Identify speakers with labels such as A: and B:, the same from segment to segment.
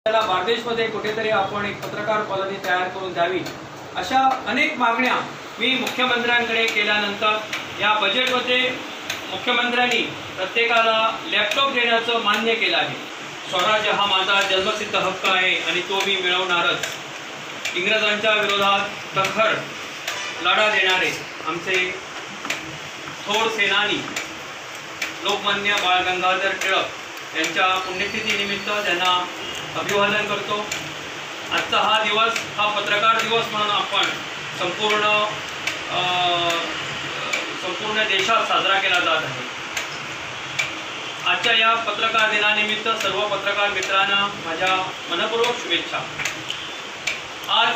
A: आपल्याला बार्देशमध्ये कुठेतरी आपण एक पत्रकार कॉलनी तयार करून द्यावी, अशा अनेक मागण्या मी मुख्यमंत्र्यांकडे केल्यानंतर या बजेटमध्ये मुख्यमंत्र्यांनी प्रत्येकाला लॅपटॉप देण्याचं मान्य केलं आहे। स्वराज्य हा माझा जन्मसिद्ध हक्क आहे आणि तो मी मिळवणारच। इंग्रजांच्या विरोधात कठोर लढा देणारे आमचे थोर सेनानी लोकमान्य बाळ गंगाधर टिळक यांच्या पुण्यतिथीनिमित्त त्यांना अभिवादन करतो। आजचा हा दिवस हा पत्रकार दिवस म्हणून आपण संपूर्ण देशात साजरा केला जात आहे। आजच्या या पत्रकार दिनानिमित्त सर्व पत्रकार मित्रांना माझ्या मनपूर्वक शुभेच्छा। आज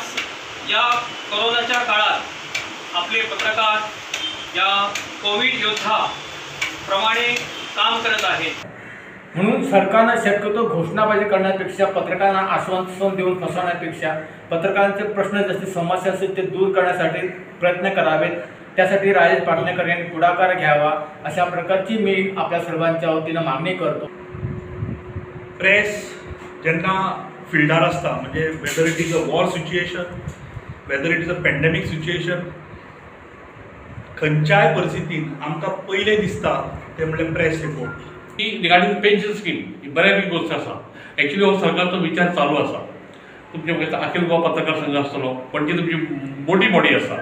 A: या कोरोनाच्या काळात आपले पत्रकार या कोविड योद्धा प्रमाणे काम करत आहेत।
B: म्हणून सरकारनं शक्यतो घोषणाबाजी करण्यापेक्षा, पत्रकारांना आश्वासन देऊन फसवण्यापेक्षा पत्रकारांचे प्रश्न जसे समस्या असेल ते दूर करण्यासाठी प्रयत्न करावेत। त्यासाठी राजेश पाटणेकर यांनी पुढाकार घ्यावा अशा प्रकारची मी आपल्या सर्वांच्या वतीनं मागणी करतो।
C: प्रेस जेन्ना फिल्डार आसता, म्हणजे whether it is a war situation, whether it is a pandemic situation, खंयच्याय परिस्थितीन आमकां पयलें दिसता तें म्हणल्यार प्रेस रिपोर्ट।
D: ही रिगार्डिंग पेन्शन स्कीम ही बऱ्यापैकी गोष्ट आसा। एक्चुअली हो सरकारचो विचार चालू आसा। तुमचे अखिल गोवा पत्रकार संघ आसतलो, पणजी तुमची मोठी बॉडी आसा,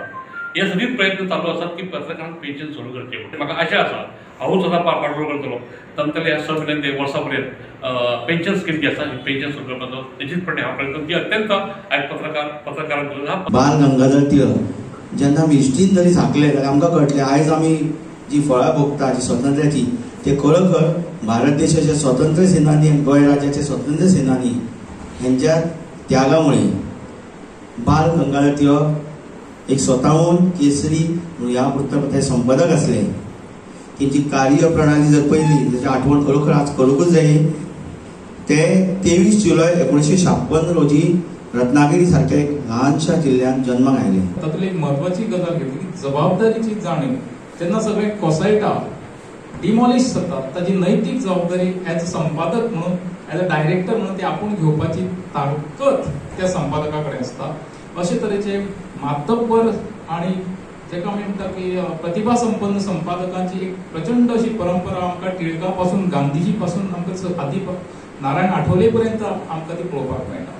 D: हे सदींच प्रयत्न चालू आसात की पत्रकारांक पेन्शन सुरू करचें। म्हाका आशा आसा हांवूच स्वता पाठपुरावो करतलो जमतले ह्या 6 म्हयन्यान ते वर्सा पर्यंत पेन्शन स्कीम जी आसा ही पेन्शन सुरू करपाचो निश्चितपणे हांव प्रयत्न ती अत्यंत आयज पत्रकारांक।
E: बाल गंगाधर टिळक जेन्ना मिस्ट्रीन जरी सांगलें जाल्यार आमकां कळटलें आयज आमी जी फळां भोगता जी स्वातंत्र्याची ते खरोखर भारत देशाचे स्वतंत्र सेनानी आनी गोंय राज्याचे स्वतंत्र सेनानी हेंच्या त्यागामुळे बाल गंगाधर टिळक एक स्वताहून केसरी ह्या वृत्तपत्राचे संपादक आसले। तेंची कार्यप्रणाली जर पळयली ताची आठवण खरोखर आज करूंकूच जाय। ते 23 जुलय 1956 रोजी रत्नागिरी सारख्या एक ल्हानशा जिल्ह्यात जन्माक आयले।
F: तातूंतली एक म्हत्वाची गजाल घेतली की जबाबदारीची जाणीव जेन्ना सगळें कोसळटा, डिमॉलिश जाता, ताजी नैतीक जबाबदारी एज अ संपादक म्हणून, एज अ डायरेक्टर म्हणून ती आपूण घेवपाची ताकद त्या संपादका कडेन आसता। अशे तरेचे मातब्बर आनी जेका आमी म्हणटा की प्रतिभा संपन्न संपादकांची एक प्रचंड अशी परंपरा आमकां टिळका पासून, गांधीजी पासून आमकां आदी नारायण आठवले पर्यंत आमकां ती पळोवपाक मेळटा।